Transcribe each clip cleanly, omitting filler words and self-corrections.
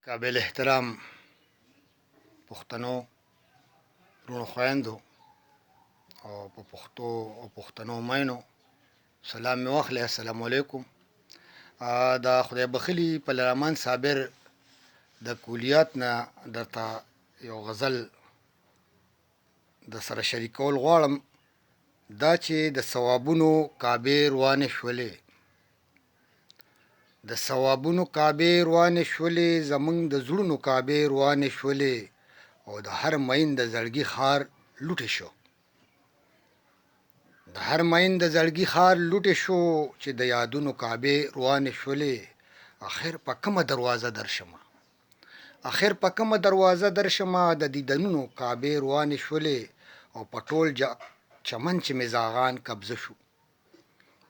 قابل احترام پښتنو وروڼو خویندو او په پښتو او پښتنو مینو سلام مې واخلئ. السلام علیکم. د خدای بخلي په لرامان صابر د کلیات نه درته یو غزل د سره شریکول غواړم. دا چې د ثوابونو کعبې روانې شولې، د ثوابونو کعبې روانې شولې، زمونږ د زړونو کعبې روانې شولې، او د هر مین د زړګي ښار لوټې شو، د هر مین د زړګي ښار لوټې شو، چې د یادونو کعبې روانې شولې. اخر په کومه دروازه درشمه، اخر په کومه دروازه درشمه، د دیدنونو کعبې روانې شولې، او په ټول چمن چې مې زاغان قبضه شو،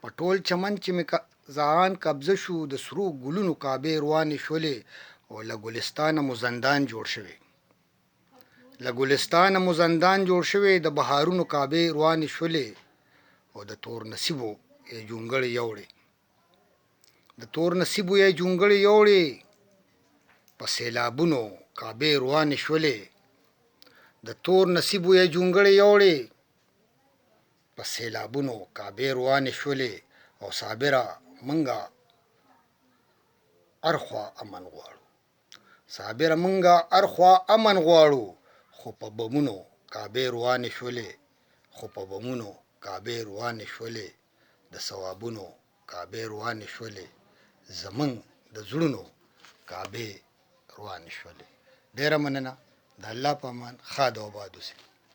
په ټول چمن چې مې ځان قبضه شو، د سرو ګلونو کعبې روانې شولې، او له ګلستانه مو زندان جوړ شوی، له ګلستانه مو زندان جوړ شوی، د بهارونو کعبې روانې شولې، او د تور نصیبو یې جونګړې یوړې، د تور نصیبو یې جونګړې یوړې، په سیلابونو کعبې روانې شولې، د تور نصیبو یې جونګړې یوړې، په سیلابونو کعبې روانې شولې. او صابره مونږه ارخوا امن غواړو، صابره مونږه ارخوا امن غواړو، خو په بمونو کعبې روانې شولې، خو په بمونو کعبې روانې شولې، د ثوابونو کعبې روانې شولې، زمونږ د زړونو کعبې روانې شولې. ډېره مننه، د الله په امان، ښاد او آباد اوسئ.